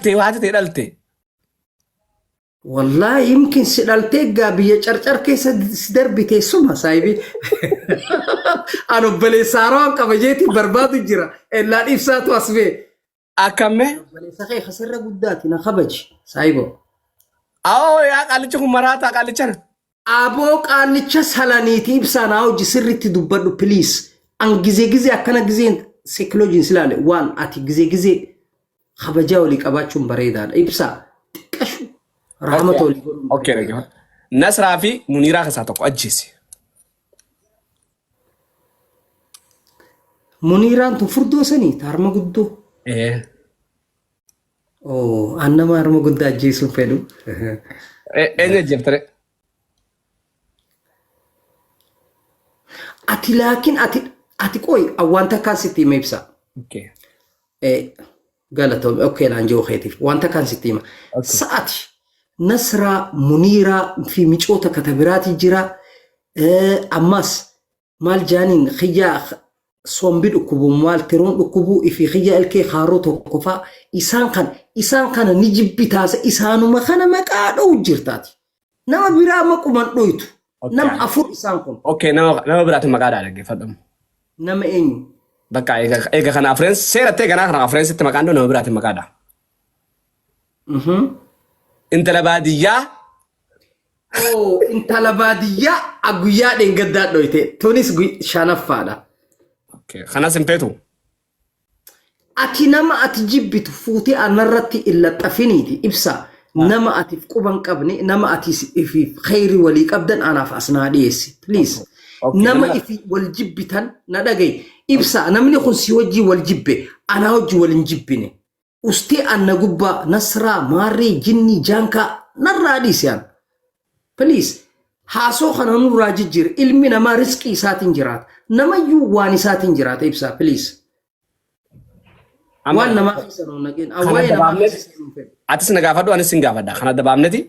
dhalte haati ta'e dhalte. Wallaahi yimkin si dhaltee gaa biyya carcar keessa si darbite suma saayibii. An obboleessa haaraan qaba jeetiin barbaadu jira. Ellaan ibsaatu as bee. Akkamme? Obboleessa kee kasirra guddaati na kabaji saayiboo. Awoo yaa qaallichi kun maraataa qaallichana. Aboo qaallicha salaniiti ibsaa naa hojii sirriitti dubbadhu please. An gizee gizee akkana gizeen seekiloojiin silaale waan ati gizee gizee kabajaa walii qabaachuun bareedaadha. Ibsaa xiqqashu rahmata walii godhuun Okay, bareedaadha. dhaggeeffadhu. Nasraa fi Muniiraa keessaa tokko ajjeesi. Muniiraan tun furdoo sanii ta harma guddoo. Eh. Oh, an nama harma guddaa ajjeesuun fedhu. Eenyu ajjeeftare? Ati laakiin ati ati qoy waan takkaan sitti hima ibsa. Okay. Galatoomi okay naan jiru keetiif waan takkaan sitti hima. Okay. Sa'ati Nasraa Muniiraa fi micoota kata biraati jira. Ammas maal jaaniin kiyyaa sombi dhukkubu maal tiruun dhukkubu ifi kiyya ilkee kaaroo tokko faa isaan kan isaan kana ni jibbitaasa isaanuma kana maqaa dhowu jirtaati. Nama biraa maquman dhoytu. Okay. Nam afur isaan kun. Okay, nama biraatiin maqaa dhaa dhaggeeffadhu. Nama eenyu? Bakka eega kana afreen seerattee ganaa kana afreensitti maqaan dhoo nama biraatiin maqaa dha. Intala baadiyyaa Oo, intala baadiyyaa guyyaa dheengaddaa dhoyte. Tunis shanaffaadha. Okay, kanas hin feetu. Ati nama ati jibbitu fuutee anarratti hin laxxafiniiti ibsa. Nama atiif quba hin qabne, nama ati ifiif kheyri walii qabdan anaaf as naa dhiyeessi. Please. Okay, Nama ifi wal jibbitan na dhagayi. Ibsa namni kun si wajjii wal jibbe anaa wajji wal hin jibbine. Ustee anna gubbaa Nasraa Maarree Jinnii Jaankaa narraa dhiisi an. Please haasoo kana nurraa jijjiir ilmi namaa risqii isaatiin jiraata. Namayyuu waan isaatiin jiraata ibsaa please. Amma Waan namaa keessa nuun naqin. Kana Waa'ee namaa dabaafnet keessa nuun fedhu. atis na gaafadhu anis sin gaafadha. Kana dabaafneti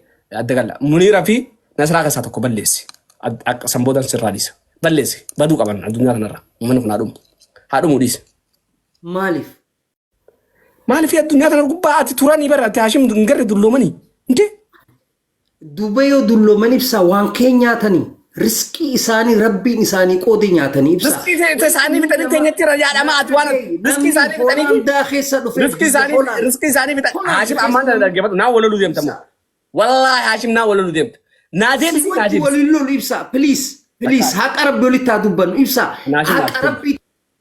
adda galla. Muniira fi Nasraa keessaa tokko balleessi. Akka san boodan sirraa dhiisa. Balleessi. Baduu qaban addunyaa kanarra. Uummanni kun haa dhumu. Haa dhumu dhiisi. Maaliif? Maaliif addunyaa tana gubbaa ati turanii bara ati Haashim hin garre dulloomanii? Intee? Duuba yoo dullooman ibsaa waan kee nyaatanii riskii isaanii rabbiin isaanii qoode nyaatanii ibsaa. Riskii isaanii fixanii teenyatti irra yaadama ati waan riskii isaanii fixanii Hoolaandaa keessa dhufe riskii isaanii riskii isaanii fixan Haashim ammaan tana dhaggeeffadhu naa waloluu deemta moo wallaahi Haashim naa waloluu deemta naa deebisi naa wajji deebisi waliin lolu ibsaa please please haqa rabbi walitti haa dubbannu ibsaa Naashim haqa rabbi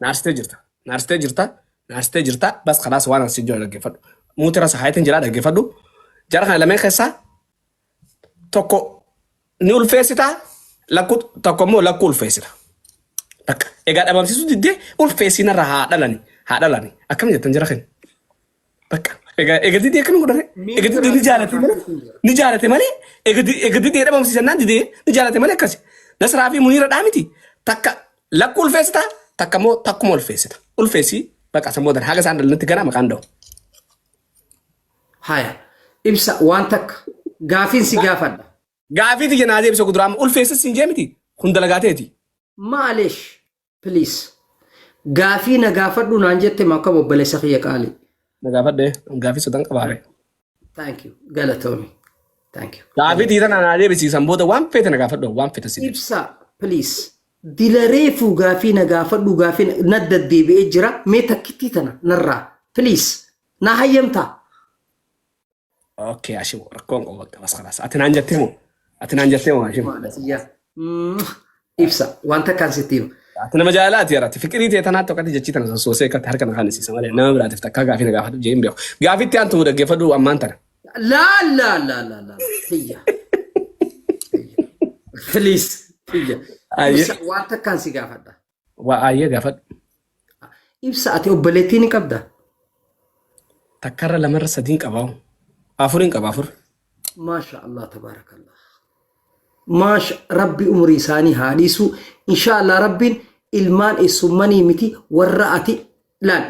Naarsitee jirta. Naarsitee jirta. Naarsitee jirta. Bas kalaas waan asii jiru dhaggeeffadhu. Muutira sahaayitiin jira dhaggeeffadhu. Jara kana lameen keessaa tokko ni ulfeessita lakku tokko immoo lakkuu ulfeessita. Bakka egaa dhabamsiisuu diddee ulfeessinarra haa dhalani haa dhalani akkam jettan jara keenya. Bakka egaa egaa didee akkam godhare egaa didee ni jaalate malee ni jaalate malee egaa egaa didee dhabamsiisan naan didee ni jaalate malee akkasi. Nasraa fi Muniira dhaa miti takka lakku ulfeessita takka immoo takkuma ulfeessita. Ulfeessii bakka san boodan haga isaan dhalanitti ganaa maqaan da'u. Haya ibsa waan takka gaafiin si gaafadha. Gaafii tiyya naa deebise kuduraa amma ulfeessis siin jee miti kun dalagaa teeti. Maaleesh please gaafii na gaafadhu naan jette moo akkam obboleessa kiyya qaalii. Na gaafadhe gaafii sodan qabaare. Thank you galatoomi. Thank you. Gaafii tiyya tana naa deebisiisan booda waan feete na gaafadhu waan feete si deebisa. Ibsa please dila reefuu gaafii na gaafadhu gaafii na deddeebi'ee jira mee takkittii tana narraa please na hayyamtaa. Okay, Hashim, rakkoon qabu bakka bas kalaas. Ati naan jettee moo? Ati naan jettee moo Hashim? Tiyya. Ibsa waan takkaan sitti hima. Ati nama jaalalaati yeroo fiqirii ta'e tanaatti akkatti jechii tana sossoosee akkatti harka na kaanisiisa malee nama biraatiif takkaa gaafii na gaafadhu jee hin beeku. Gaafiitti aantu dhaggeeffadhu ammaan tana. Laa laa laa laa laa tiyya. Please tiyya. Ayyee. Ibsa waan takkaan si gaafadha. Waa ayyee gaafadhu. Ibsa ati obboleettii ni qabda? Takkarra lamarra sadiin qabaa. Afuriin qaba afur. Maasha Allah tabaarakallah. Maasha Rabbi umurii isaanii haa dhiisu. Insha Allah Rabbiin ilmaan eessummanii miti warra ati laal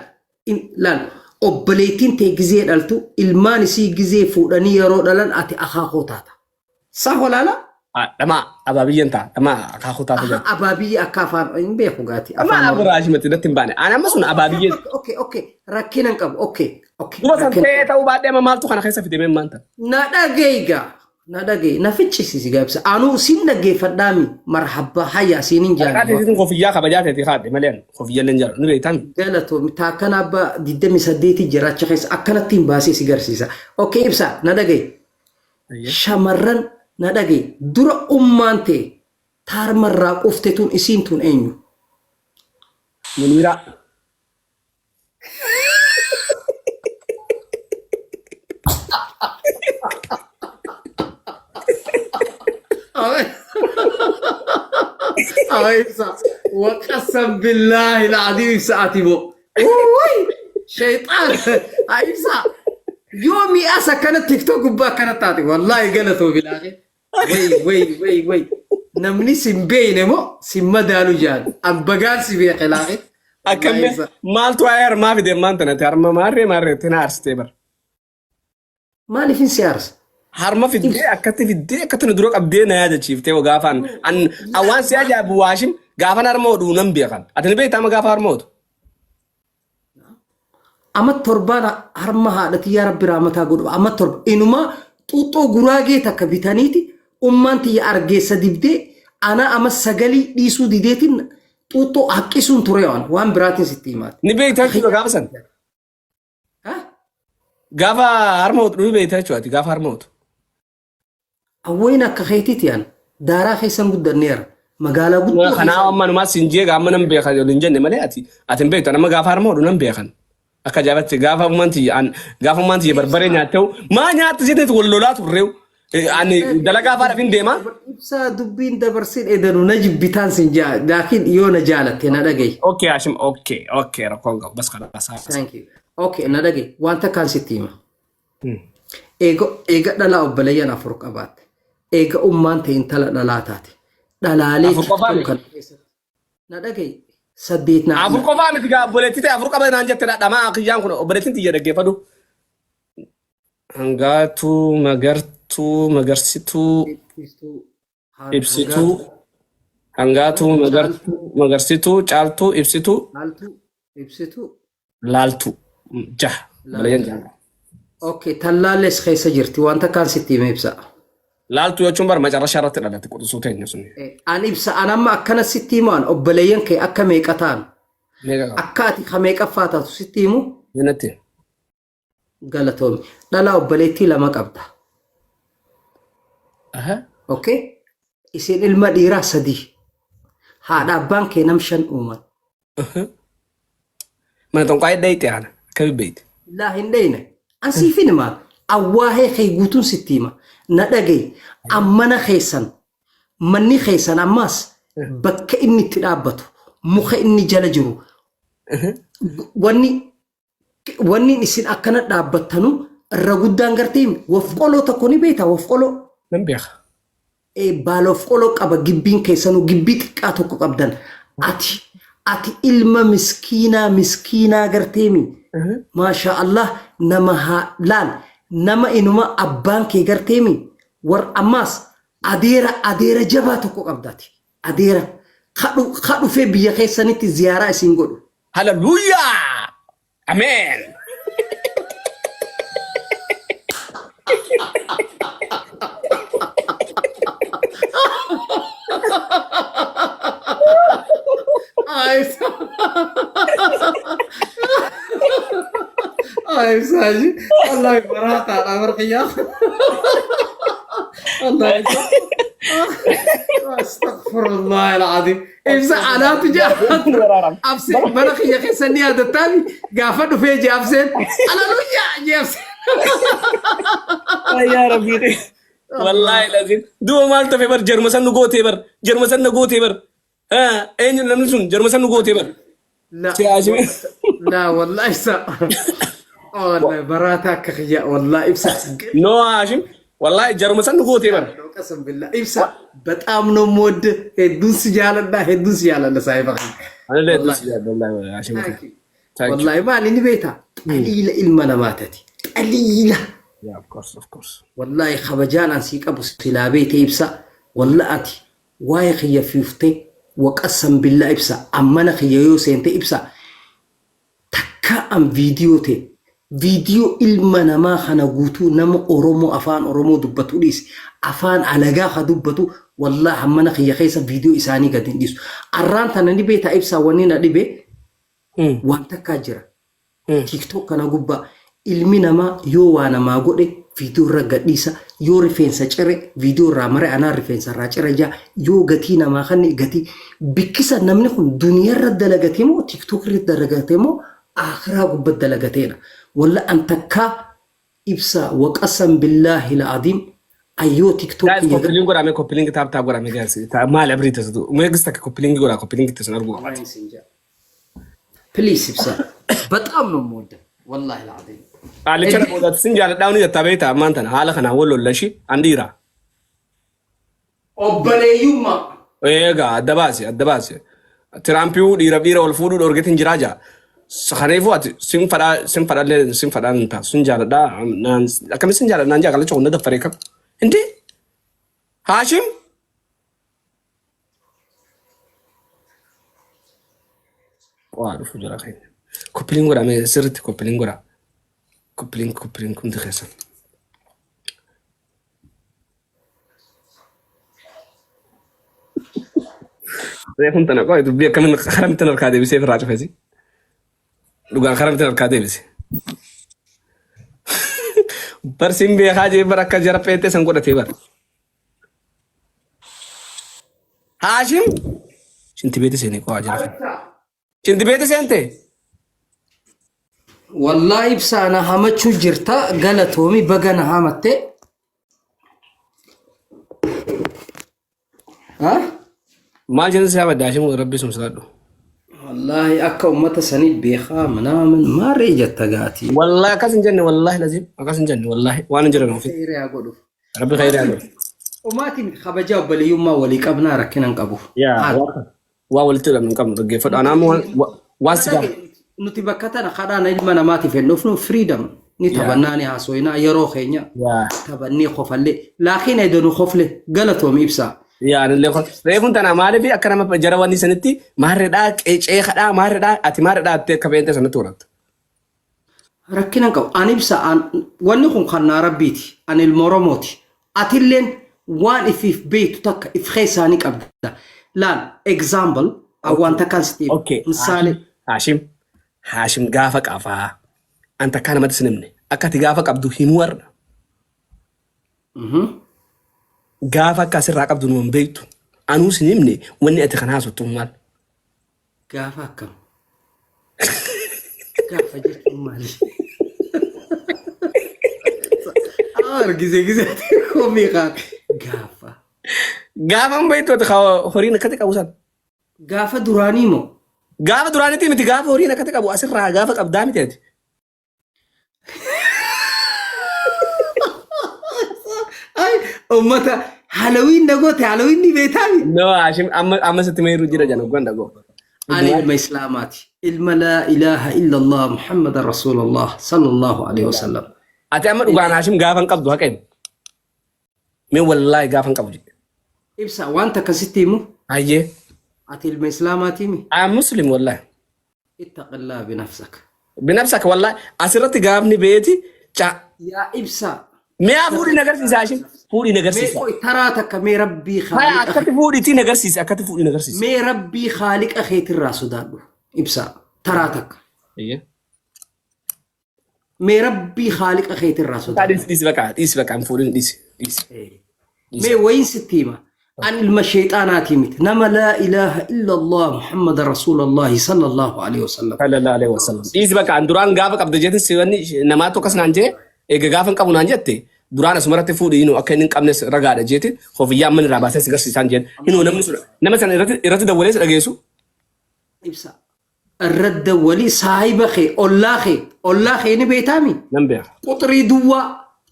laal obboleettiin tee gizee dhaltu ilmaan isii gizee fuudhanii yeroo dhalan ati akaakoo taata. Sah walaala? Dhamaa abaabiyyeen ta'a. Dhamaa akaakuu taate Aha, jira. abaabiyya akka afaan hin beeku gaati. Dhamaa Afaan Oromoo. abiraashimatti natti hin baane. Ani amma sun abaabiyyeen. Okay, okay. Rakkina hin qabu. Okay, okay. Duba san Rakkina. ta'ee ta'uu baadhee amma maaltu kana keessa fidee maanta? Na dhaga'i gaa. Na dhaga'i. Na ficcisiisi gaa ibsa. Anuu siin dhaggeeffadhaami. Marhabba hayya siin hin Waraqaa jaalladhu. teessisin kofiyyaa kabajaa teetii kaadhe malee ani kofiyyaa illee hin jaalladhu. Ni beektaa mi? Galatoomi taakkana abbaa 28 jira achi keessa akkanatti hin baasee si garsiisa. Okay ibsa na dhaga'i. Shamarran na dhaga'i. Dura ummaan tee taarmarraa qufte tun isiin tun eenyu? Muniiraa. Ibsa waqasam billaahi lacadiim ibsa ati bo. Wuy shayxaan ibsa yoomi as akkana tiktok gubbaa akkana taate wallaahi galatoo bilaahi. Wey wey wey wey namni sin beeyne moo sin madaalu jaan an bagaan si beeke laahi. Akkam maaltu waa'ee harmaa fide maanta natti harma maarree maarree itti na aarsitee bara. Maaliif hin si aarsa? Harma fiddee akkatti fiddee akkatti nu dura qabdee na yaadachiiftee gaafaan an an waan si ajaa'ibu waashin gaafan harma hodhu nan beekan. Ati ni beektaa amma gaafa harma hodhu? Ama torbaan harma haadha tiyyaa rabbi raamataa godhu ama torba inuma xuuxxoo guraagee takka bitaniiti ummaan tiyya argeessa dibdee ana ama sagalii dhiisuu dideetiin xuuxxoo haqqisuun ture waan waan biraatiin sitti himaati. Ni beektaa jechuudha gaafa san. Ha? Gaafa harma hodhu ni beektaa jechuudha ati gaafa harma hodhu. Awwayin akka keetiiti an daaraa keessan guddanneera. Magaalaa guddoo Kanaaf keessa. amma numaa siin jee gaama nan beekan hin jenne malee ati ati hin beektu nama gaafa harma hodhu nan beekan. Akka ajaa'ibatti gaafa ummaan tiyya an gaafa ummaan tiyya barbaree nyaatteu maa nyaatte jetteetu wal lolaa turreeu. Ani dalagaa afaan hin deema. Ibsaa dubbiin dabarsin edanu na jibbitaan sin jaa laakiin yoo na jaalatte na dhagayi. Okay Hashim okay okay rakkoon qabu bas kalaas. Thank you. Okay na dhagayi waan takkaan sitti hima. Eega eega dhalaa obboleeyyan afur qabaatte. Eega ummaan ta'e intala dhalaa taate. Dhalaalee Afur qofaa TikTok miti. kana keessatti. Na dhagayi saddeet na Afur qofaa miti gaa obboleettii ta'e afur qaba naan jette dhamaa kiyyaan kun obboleettiin tiyya dhaggeeffadhu. Hangaatuu magartuu magarsituu ibsituu hangaatuu magartuu magarsituu caaltuu ibsituu Caaltuu ibsituu laaltuu jaha obboleeyyan jaha. Okay, tallaalles keessa jirti waan takkaan sitti hime ibsa. Laaltuu jechuun bara macarrashaa irratti dhalate quxisuu teenya sun. An ibsa an amma akkana sitti himaan obboleeyyan kee akka meeqa ta'an Meeqa qaba? akka ati ka meeqaffaa taatu sitti himu Minatti. galatoomi. Dhalaa obboleettii lama qabda. Aha. Okay? Isin ilma dhiiraa sadii. Haadha abbaan kee nam shan uuman. Mana xonqaa'ee dhayxe ana. Akkami beekte? Laa hin dhayne. An siifin himaa. Awwaahee kee guutuun sitti hima. Na dhagayi. Ammana keessan manni keessan ammaas bakka inni itti dhaabbatu muka inni jala jiru wanni wanni isin akkana dhaabbattanu irra guddaan gartee wafqoloo tokko ni beektaa wafqoloo. Nan beeka. Baala wafqoloo qaba gibbiin keessanuu gibbii xiqqaa tokko qabdan ati ati ilma miskiinaa miskiinaa garteemi maashaa Allah nama haa laal nama inuma abbaan kee garteemi war ammaas adeera adeera jabaa tokko qabdaati adeera ka dhufee biyya keessanitti ziyaaraa isin godhu. Hallelujah! Ameen! Ay, Saji. Wallahi baraataadha barqiyyaa. Wallahi. Astaghfirullah al-azim. Ibsa anaatu jaa. Abseen mana kiyya keessa ni yaadattaami gaafa dhufee jee abseen. Haleluuyaa jee abseen. Yaa Rabbii. Wallaahi lazim. Duuba maal tafe bar jaruma san nu gootee bar jaruma san na gootee bar. Eenyu namni sun jaruma san nu gootee bar. La Si Haashim. la wallahi ibsa. Wallahi baraataa akka kiyya wallahi ibsa. No Haashim. Wallaahi jaruma san nu gootee bar. Qasam billah ibsa በጣም ነው የምወድህ። hedduun si jaaladha hedduun si jaaladha saahiba kiyya. Anillee hedduu Wallahi. si jaalladha wallaahi Haashim. Thank you. Thank you. Wallahi maali ni beektaa xaliila ilma namaa tati xaliila. Yeah, of course, of course. Wallahi kabajaan an sii qabu silaa beekte ibsa. Walla ati waa'ee kiyya fiiftee waqassan billaa ibsa ammana kiyya yoo seente ibsa takka an viidiyoo ta'e viidiyoo ilma namaa kana guutuu nama Oromoo afaan Oromoo dubbatu dhiisi afaan alagaa ka dubbatu wallahi ammana kiyya keessa viidiyoo isaanii gadi hin dhiisu. Arraan tana ni beektaa ibsaa wanni na dhibe waan takkaa jira. TikTok kana gubbaa ilmi namaa yoo waa namaa godhe viidiyoo irra gadhiisa yoo rifeensa cire viidiyoo irraa mare anaa rifeensa irraa cire jaa yoo gatii namaa kanne gatii bikkisa namni kun duniyaa irra dalagatee moo TikTok irra dalagatee moo akhiraa gubba dalagateedha. Walla an takkaa ibsa waqasan billaahi la'adiim ayyoo TikTok Guys, kiyya copy link godhaa mee copy link tap tap godhaa mee guys. Maali abrii taasisu? Mee gis takka copy link godhaa copy link taasisu arguu qabaate. Please ibsa በጣም ነው የምወደው ወላሂ ልዓዚም Qaalicha namootatti sin jaaladhaa ni jettaa beektaa ammaan tana haala kanaan wal lollashi an dhiira. Obboleeyyummaa. Eegaa adda baasi adda baasi. Tiraampiyuu dhiira dhiira wal fuudhuu dhoorgeetiin jiraa jaa. Kanaafuu ati sin fadhaa sin fadhallee sin fadhaa hin taatu sin jaaladhaa naan akkamitti sin jaaladha naan jaa qalicha hunda daffaree kam. Hindi Haashim waa dhufu jira keenya. Copy link godhaa mee sirriitti copy link godhaa. Copy link copy link hundi keessan. Reefun tana qoy dubbii akkamiin karamittan harkaa deebisee firraa cufesi. Dhugaan karamittan harkaa deebise. Bar sin beekaa jee bar akka jara peetee san godhatee bar. Haashim shinti beete seenee qo'aa jira. Shinti beete seente. Wallahi ibsaa na hamachuu jirta galatoomi baga na hamatte. Ha? Maal jenna si hamadde Haashim rabbi sun sodaadhu. Wallahi akka ummata sanii beekaa manaaman maarree jetta gaati. Wallahi akkas hin jenne wallahi lazim akkas hin jenne wallahi waan hin jiran ofi. Khayrii haa godhuuf. Rabbi khayrii haa godhu. Umaatiin kabajaa obboleeyyummaa walii qabnaa rakkina hin qabu. Yaa Haala. waa walitti hidhamnu hin qabnu dhaggeeffadhu. Anaa ammoo waan si gaafa. Nuti bakka tana kadhaan ilma namaatiif hin dhufnu freedom ni taphannaa ni haasofnaa yeroo keenya Yaa. taphannee kofallee laakiin edanu kofle galatoomi ibsaa. Yaa anillee reefuun tana maaliif akka nama jara wanni sanitti maarreedhaa qeecee kadhaa maarreedhaa ati maarreedhaa attee akka beente sanatti horatta. Rakkina hin qabu. Ani ibsa wanni kun kan naa rabbiiti. Ani ilma Oromooti. Atilleen waan ifiif beektu takka if keessaa ni qabda. Laal example waan takkaan sitti hima. Okay. Misaale. Haashim Haashim gaafa qafaa an takkaa namatti sin himne akka ati gaafa qabdu himuu har'a. Gaafa akka asirraa qabdu nu hin beektu. Anuu sin himne wanni ati kan haasoftu maal? Gaafa akkam? Gaafa jechuun maali? Gisee gisee komii kaa gaafa. Gaafa hin beektu ati horiin akkati qabu san. Gaafa duraanii moo? Gaafa duraanitti miti gaafa horiin akkati qabu asirraa gaafa qabdaa miti ati. Ay, ummata Halloween na goote Halloween ni beektaami? No Haashim amma amma sitti meeruu jira jana gwanda go. Ani ilma Islaamaati. Ilma laa ilaaha illallah Muhammadan Rasuulullah sallallahu alaihi wasallam. Ati amma dhugaan Haashim gaafa hin qabdu haqa himi. Mee wallaahi gaafa hin qabu jedhe. Ibsa wanta akkasitti himu Hayyee. ati ilma Islaamaati mi? I am Muslim wallaahi. Ittaqillaa binafsaka. Binafsaka wallaahi asirratti gaafni beeti ca. Yaa ibsa. Mi'a fuudhii na agarsiisa Haashim. Fuudhii na Mee agarsiisa. qoy taraa takka mee rabbii Haya khaaliqa akkatti fuudhiitii na agarsiisa akkatti fuudhii na agarsiisa. mee rabbii khaaliqa keetirraa sodaadhu. Ibsa taraa takka. Hayyee. Mee rabbii khaaliqa keetirraa sodaadhu. Dhiisi dhiisi baqa dhiisi baqa hin fuudhin dhiisi dhiisi. Mee wayin sitti hima. An ilma sheexaanaatii miti. Nama laa ilaaha illallah Muhammad Rasuulullahi sallallahu alaihi wasallam. Sallallahu alaihi wasallam. Dhiisi baqa an duraan gaafa qabda jeetin si wanni namaatu akkas naan jee eega gaafa hin qabu naan jette duraan asumarratti fuudhi hinuu akka inni hin qabnes ragaadha jeetin hofiyyaa amma irraa baasee si garsiisaan jeen hinuu namni sun nama sana irratti irratti dawwalee si dhageessu. Ibsa. Irra dawwalii saahiba kee ollaa kee ollaa kee ni beektaami? Nan beeka. Quxirii duwwaa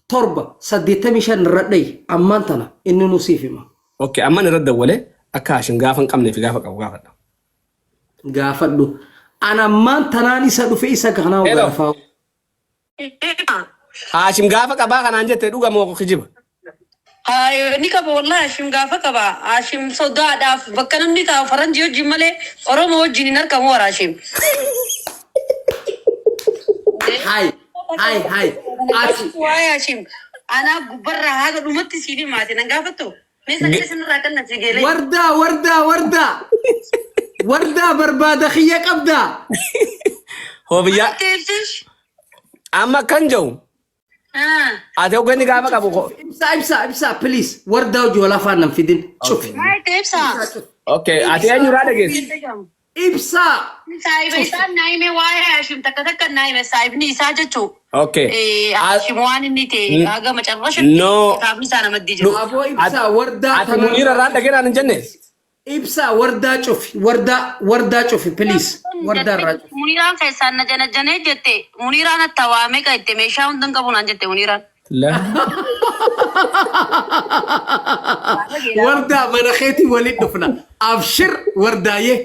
7 85 irra dhayi ammaan tana inni nu siif hima. Okay amman irratti dawwalee akka Haashim gaafa hin qabnee fi gaafa qabu gaafadha. Gaafadhu. An ammaan tanaan isa dhufe isa kanaa Hello. garafaa. Haashim gaafa qabaa kanaan jette dhuga moo kijiba? Haa, ni qaba wallahi Hashim gaafa qaba. Hashim sodaadhaaf bakka namni taa'u faranjii wajjin malee Oromoo wajjin hin argamu warra Hashim. Hai hai hai ati Waa'ee Hashim anaa gubbarraa haga dhumatti siif himaate nan gaafattu. Mee sagalee sanarraa kan na sigeelee. Wardaa wardaa wardaa wardaa barbaada kiyya qabdaa. Hoobiyyaa Teessis. amma kan jiru ati hogganni gaafa qabu ko. Ibsaa ibsaa ibsaa please wardaa hojii wal afaan nan fidin cufi. Maal ta'e ibsaa? Okay, ati eenyurraa dhageessi? Ibsaa Saahiba isaan naa hime waa'ee Hashim takka takka naa hime saahibni isaa jechuun. Okay. Hashim waan inni ta'e haga macarrasha No. kitaabni isaa namatti jira. Aboo ibsaa wardaa Ati Muniira irraa dhageenaan hin jenne? Ibsaa wardaa cufi wardaa wardaa cufi please wardaa irraa cufi. Muniraan keessaan na janajanee jette Muniraan atta waa meeqa jette meeshaa hunda hin qabu naan jette Muniraan. Wardaa mana keetii waliin dhufna. Abshir wardaayyee.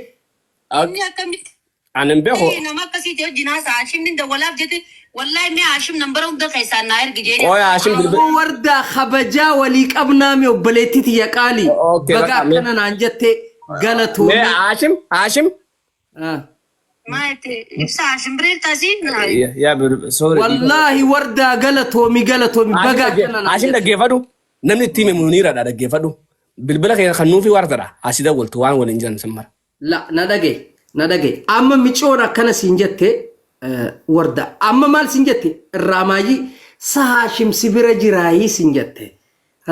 Inni akkamitti Ani hin beeku. nama akkasiiti wajjin haasa'a Hashim ni dawwalaaf jette wallahi mee Hashim nambara hunda keessaan naa ergi jeeni. Qoya Hashim bilbila. Aboo wardaa kabajaa walii qabnaa mi obboleettii tiyya qaalii. Okay, Baga bakka mee. akkana naan jette Mee galatoomii. Hashim Hashim. Ah. Maa jette ibsa Hashim biree taasii. Yaa sorry. Wallaahi wardaa galatoomi galatoomi baga akkana naan Hashim jette. dhaggeeffadhu. Namni itti hime Muniiraadha dhaggeeffadhu. Bilbila kee kan nuufi wardaadha. Asii dawwaltu waan waliin jiran san mara. La na dhagaye na dhagaye amma micoon akkana siin jette eh, warda amma maal siin jette irraa maayii sa Haashim si bira jiraayii siin jette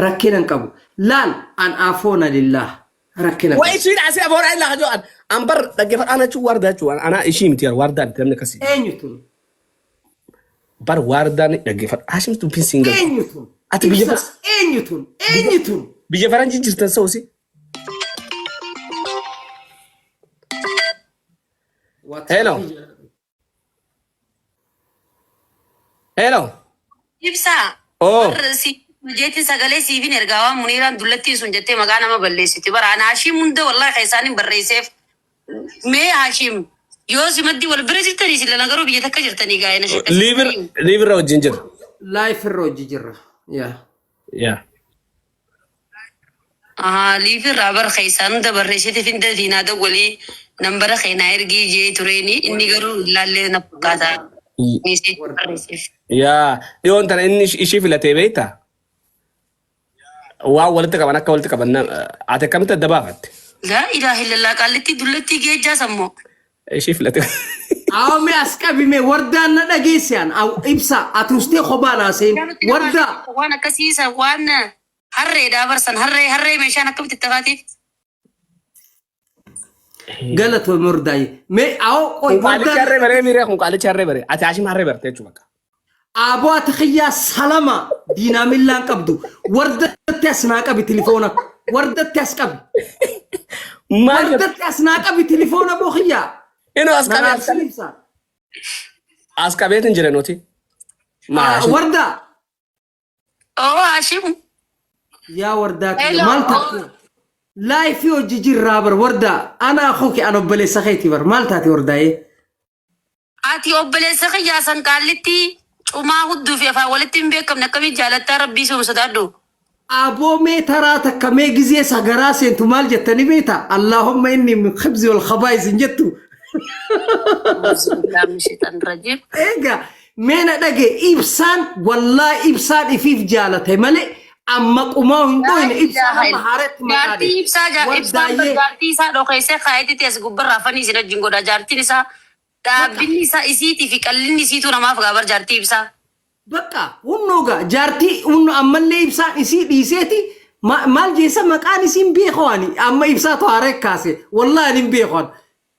rakkina hin qabu laal an afoona lillaah rakkina hin Wa qabu. ishiin asii aboora illaa hajoo an an bar dhaggeeffadhu ana jechuun wardaa jechuun ana ishii miti wardaa miti namni akkasii. Eenyu tun Bar wardaan dhaggeeffadhu. Hashim dubbiin siin galu. eenyu tun Ati biyya ibsa eenyu tun eenyu tun biyya faranjii jirtan sa'usi. Hello. Hello. Ibsaa. Oh. Warra si jeetiin sagalee siifin ergaa waan Muniraan dullattiin sun jettee maqaa nama balleessiti. Bara ana Hashim hunda wallahi keessaan hin barreesseef. Mee Hashim yoo simaddi wal bira jirtanii sila garuu biyya takka jirtanii gaa'e na Liivir liivirra wajjin jira. Live irra hojii jirra. Yaa. Yaa. Ahaa liifirraa bar keessaan hunda barreessite finda diinaa dawwalii nambara keenaa ergii jee tureeni inni garuu ilaallee na fakkaata. Meeseejii barreesseef. Yaa dhiyoon tana inni ishii filatee beektaa? Waan walitti qaban akka walitti qaban ati akkamitti adda baafatte? Laa ilaaha illallah qaallitti dullattii geejjaa sammoo. Ishii filate. Awwa mee as qabi mee wardaan na dhageesse an ibsa ati ustee kophaa naa seen wardaa. Waan akkasii isa waan harreedhaa barsan harree harree meeshaan akkamitti itti hafaatiif. Galatoomi wardaaye. Mee awwa qoy Kun qaalicha wardaan harree baree miiree kun qaalicha harree baree. Ati Hashim harree barte jechuudha bakka. Aboo ati kiyyaa salama diinaa millaan qabdu wardatti as naa qabi tilifoona wardatti as qabi Maal jettu? wardatti as naa qabi tilifoona boo kiyyaa Inuu as na qabee as raabsin qabee. ibsa. As qabeetin jira nuti. Maa Hashim. Wardaa Oo Hashim. yaa wardaa kiyya Hello. maal taate laayifii hojii jirraa bar wardaa anaa koke an obboleessa keeti bar maal taate wardaayee. Ati obboleessa kiyyaa san qaallitti cumaa hudduu fi afaan walitti hin beekamne akkamiin jaalattaa rabbii soom sodaadhu. Aboo mee taraa takka mee gizee sagaraa seentu maal jettani beekta? Allaahumma inni min khibzi wal khabaa'is hin jettu. Auzubillahi min shaitaan rajiim. Egaa mee na dhage ibsaan wallaahi ibsaan ifiif jaalate malee amma qumaa hin dhoyne ibsaan amma haaratti maqaa Jaartii dhe. ibsaa ibsaan Wardaayyee jaartii isaa dhokeessee kaayetitti as gubbarraa afanii isin wajjin godha. Jaartiin isaa dhaabbinni isaa isiitii fi qallinni isiituu namaaf gaabar jaartii ibsaa. Bakka hunnoo gaa jaartii hunno ammallee ibsaan isii dhiiseeti maal jeessa maqaan isiin beeku ani amma ibsaatu haaree kaase wallaahi ani hin beeku ani.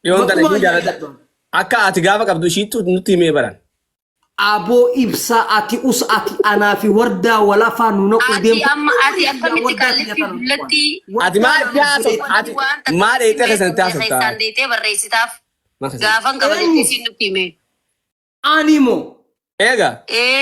Dhiyoon tana Maquma ishii jaalladha. jaalladhu. Akka ati gaafa qabdu ishiittu nutti himee baran. Aboo ibsaa ati us ati anaa fi wardaa wal afaan nu naquu Ati deemtu. amma ati akkamitti Wardaa tiyya qallitti tana nu dullatti Ati maal itti haasofta? Ati waan takka maal eegdee keessatti haasofta? keessaan deetee barreessitaaf Maal keessatti? gaafan qaba jettee siin nutti hime. Ani moo Eega. Ee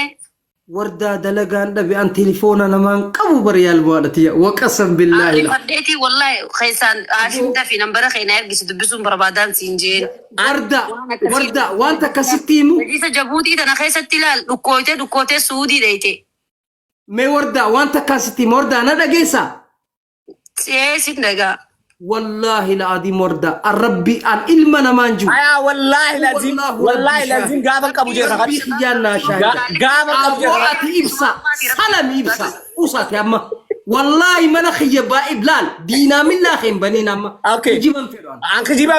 wardaa dalagaan dhabe an telefoona namaan qabu bar yaalmaadha tiyya waqasam billaahi la. Fadheetii wallahi keessaan Haashim dafii nambara keenyaa ergisi dubbisuun barbaadaan siin jeen. Wardaa wardaa wanta akkasitti himu Isa jabuutii tana keessatti ilaal dhukkooytee dhukkootee suudii dheeyte. Mee wardaa waan takkaan sitti hima wardaa na dhageessaa? Ee sin dhagaa. Wallaahi la'adiim wardaa an rabbi an ilma namaan jiru. Ayaa wallaahi laziim Wallaahu wallaahi rabbii laziim gaafa qabu jee Rabbii kakadhu. kiyyaan naa shaahida. Gaafa qabu jee Aboo kakadhu. ati ibsa salami ibsa usati amma wallaahi mana kiyya baa'ib laal diinaa millaa kee hin baniin amma Okay. kijiban fedhu an. An kijiba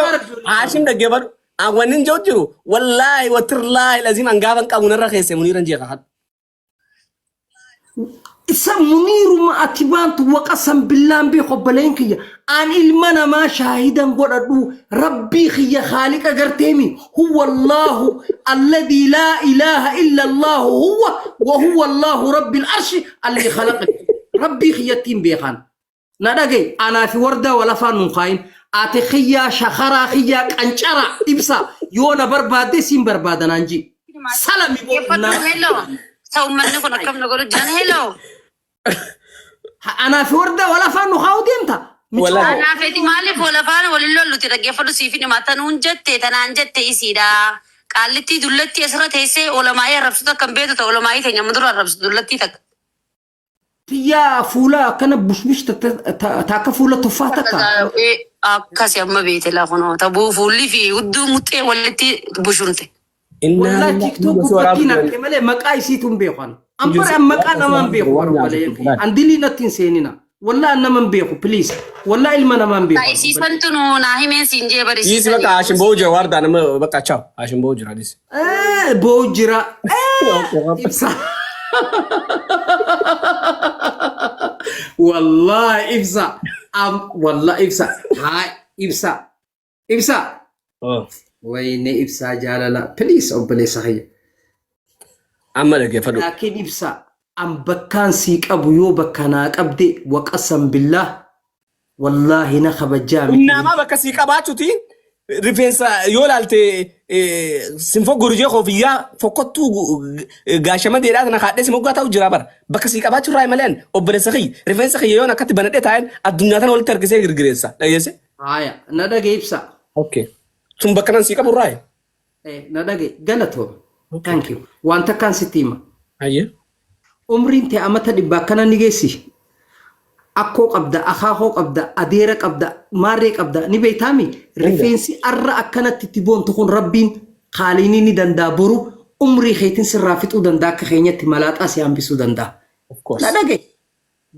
Haashim dhaggeeffadhu. An wanni hin jiru jiru wallaahi watirlaahi laziim an gaafa qabu narra keesse muniiran jee kakadhu. Isa muniiruma ati baantu waqasan billaan beeku obboleen kiyya an ilma namaa shaahidan godhadhu rabbii kiyya khaaliqa garteemi huwa allahu alladii laa ilaaha illa allahu huwa wa huwa allahu rabbil arshi alli khalaqani rabbii kiyyattiin beekan Na dhaga'i, anaa fi wardaa wal afaan nun kaayin. Ati kiyyaa shakaraa kiyyaa qancara ibsa yoo na barbaadde siin barbaada naan ji. Salami boo Dhaggeeffadhu naa. hello. Ta'u uummanni kun akkam na godhu jiran hello. Anaa fi wardaa wal afaan nu kaa'u deemta. Wallahi. Anaa feti maaliif wal afaan waliin lolluti dhaggeeffadhu siif hima tanuun jette tanaan jette isiidha. Qaallittii dullattii asirra teessee olamaa'ee arrabsitu akkam beektu ta'u olamaa'ee teenya amma dura arrabsitu dullattii takka. Tiyyaa fuula akkana bushbush ta akka fuula tuffaa takka. Akkasi amma beete lafa tabuu fuulli fi hudduu muxxee walitti bushunte. Wallahi TikTok gubbattiin arge malee maqaa isiitu hin beeku an. An bara an maqaa namaa hin beeku bara obboleeyyan. An dilii natti hin seenina. Wallahi an nama hin beeku please. Wallahi ilma namaa hin beeku. an. Isiisantu nu naa himeen siin jee bari Dhiisi bakka Haashim boo'u jira waardaa nama bakka chaaw Haashim boo'u jira dhiisi. Boo'u jira. Ibsa. Wallahi ibsa. Wallahi ibsa. Haa ibsa. Ibsa. Wayne ibsaa jaalala. Please obboleessa kiyya. Amma dhaggeeffadhu. Laakiin ibsa an bakkaan sii qabu yoo bakka naa qabde waqasan billaah Wallaahi na kabajjaa miti. Humnaamaa bakka sii qabaachuti rifeensa yoo ilaalte sin foggoru jee koofiyyaa fokkottuu gaashama deedhaa tana kaadhee si moggaa ta'u jira bara. Bakka sii qabaachuu irraa maleen obboleessa kiyya rifeensa kiyya yoon akkatti banadhee taa'een addunyaa tana walitti harkisee girgireessa. Dhageesse? Haaya na dhage ibsa. Okay. Sun bakka nan sii qabu irraa. Na dhage galatoom. Thank you. Waan takkaan sitti hima. Hayyee. Umriin tee amata dhibba akkana ni geessi. Akkoo qabda, akaakoo qabda, adeera qabda, maarree qabda ni beektaami. Rifeensi arra akkanatti itti boontu kun rabbiin kaaliinii ni danda'a boru umrii keetiin sirraa fixuu danda'a akka keenyatti malaaxaa si hambisuu danda'a. Of course. Na dhaga'i.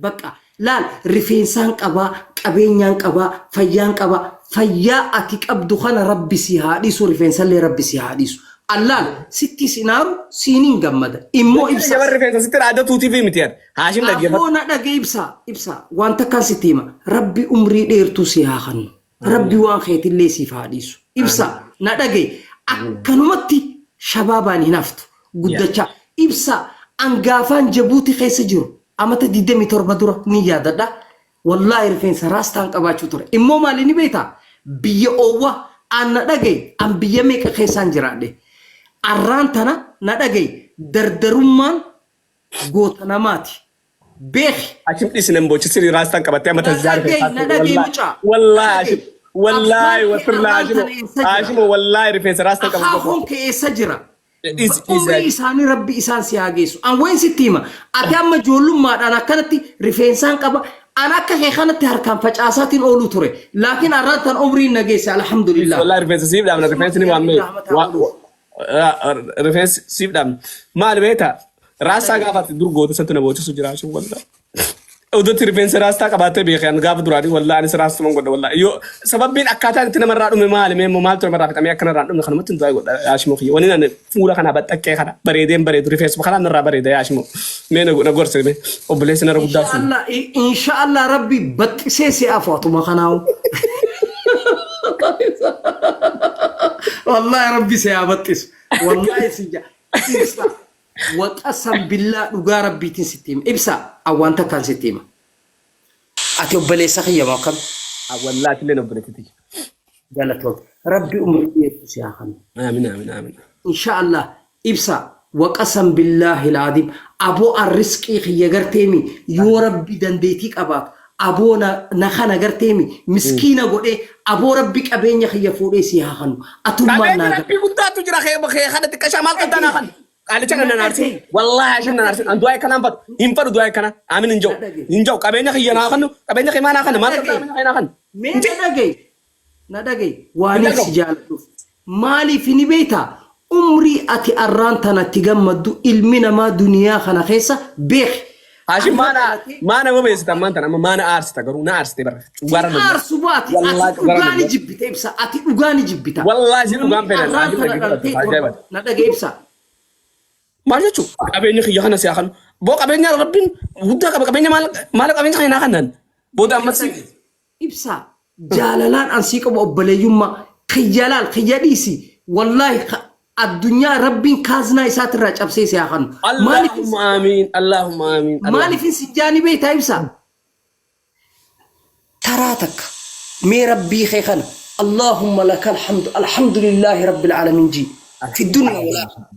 Bakka laal rifeensaan qabaa, qabeenyaan qabaa, fayyaan qabaa. Fayyaa ati qabdu kana rabbi si haa dhiisu, rifeensallee rabbi si haa dhiisu. Allaal sittis hin aaru, siiniin gammada. Immoo ibsa. Jabar rifeensa sitti dhaadatuutiif miti yaad. Haashim dhaggeeffadhu. Aboo na dhage ibsa, ibsa. Waan takkaan sitti hima. Rabbi umrii dheertuu si haa kennu. Rabbi waan keetillee siif haa dhiisu. Ibsa na dhage akkanumatti shabaabaan hin haftu. Guddachaa. Ibsa an gaafaan Jabuuti keessa jiru amata 27 dura ni yaadadha. Wallaahi rifeensa raastaan qabaachuu ture. Immoo maali ni beektaa? Biyya oowwa an na dhagaye an biyya meeqa keessaan jiraadhe. Arraan tana na dhagaye dardarummaan goota namaati. Beeki. Hashim dhiisi nan boochisini raastaan qabattee amma Na tazzaa dhagaye na dhagaye mucaa. Na Wallaahi Hashim dhagaye. wallaahi Abbaan kee wasirraa arraan Hashimo tana eessa jira? Hashimo wallaahi rifeensa raastaan qabu. Akaakuun kee eessa jira? Dhiisi dhiisi Umrii isaanii rabbi isaan si haa geessu. An wayin sitti hima. Ati amma ijoollummaadhaan akkanatti rifeensaan qaba. An akka kee kanatti harkaan facaasaatiin ooluu ture. Laakiin arraan tan umriin na geesse alhamdulillah. Wallaahi rifeensa siif dhaabna rifeensi ni waammee. Rahmata haa godhuuf. Rifeensi siif dhaabna. Maali beektaa? Raastaa gaafa ati dur goote santu na boochisu jira Hashim wallaahi. Odotti rifeensa raastaa qabaattee beekee an gaafa duraanii wallaahi anis raastuman godha wallaahi. Yoo sababbiin akkaataan itti namarraa dhume maali mee immoo maaltu namarraa fixamee akka narraa hin dhumne kanumatti hin du'aa godha Haashimoo kiyya. Wani ani fuula kana baxxaqqee kana bareedeen bareedu rifeensuma kanaan narraa bareeda Haashimoo. Mee na gorse mee obboleessi narra guddaa sun. Inshaallah inshaallah rabbi baxxisee si afu atuma kanaawu. Wallahi rabbi si haa baxxisu. Wallahi si ja. Ibsa. Waqasam billaa dhugaa rabbiitiin sitti hima. Ibsa an waan takkaan sitti hima. Ati obboleessa kiyya moo akkam? Wallaahi atilleen obboleettii tiyya. Galatoom. Rabbi umrii dheertuu si haa kennu. Aamin aamin aamin. Insha Allah ibsa waqasam billaahi alaadim aboo an risqii kiyya garteemi yoo rabbi dandeetii qabaatu aboo na na kana garteemi miskiina godhee aboo rabbi qabeenya kiyya fuudhee si haa kennu atummaan Qabeenya naa rabbii guddaatu jira kee kee kana xiqqashaa maal qabdaa naa kana. Qaalicha kana Na nan aarsin. dhagahi. Wallaahi Haashim Na nan aarsin. dhagahi. An du'aa akkanaa hin fadhu. Hin fadhu du'aa akkanaa. Aamin hin Na jiru. dhagahi. Hin jiru. Qabeenya kiyya naa kannu. Qabeenya kiyya naa kanna. Na Maal qabda dhagahi. qabeenya kiyya naa kannu? Mee na dhagahi. Na dhagahi. Hin Waaniif si dhagahu. jaaladhuuf. Maaliif ni beektaa? Umrii ati arraan tanatti gammaddu ilmi namaa duniyaa kana keessa beeki. Haashim Arra maana dhalatee maana bobeessita ammaan tana amma maana aarsita garuu na aarsite bara. si Dhugaara na aarsu baate ati Wallaahi dhugaara dhugaa na ni jibbita ibsa. Ati dhugaa ni jibbita. Wallaahi si Namni dhugaan fedhan arraan Haashim tana dhaggeeffadhu. dhalatee torba Ajaa'iba. na dhagahi ibsa. Maal jechuun qabeenya kiyya kana siyaa kanu. Boo qabeenya rabbiin guddaa qaba qabeenya maal maal qabeenya kana naa kannan. Booda Na ammas dhagahi. Ibsa jaalalaan an sii qabu obboleeyyummaa kiyya laal kiyya dhiisi wallaahi addunyaa rabbiin kaaznaa isaatirraa cabsee si haa kanu. Maaliif Allahumma amiin Allahumma amiin. maaliif hin jaani beektaa ibsa? Taraa takka mee rabbii kee kana Allahumma lakal hamdu alhamdulillahi rabbil aalamiin jii fi dunya wal aakhirah.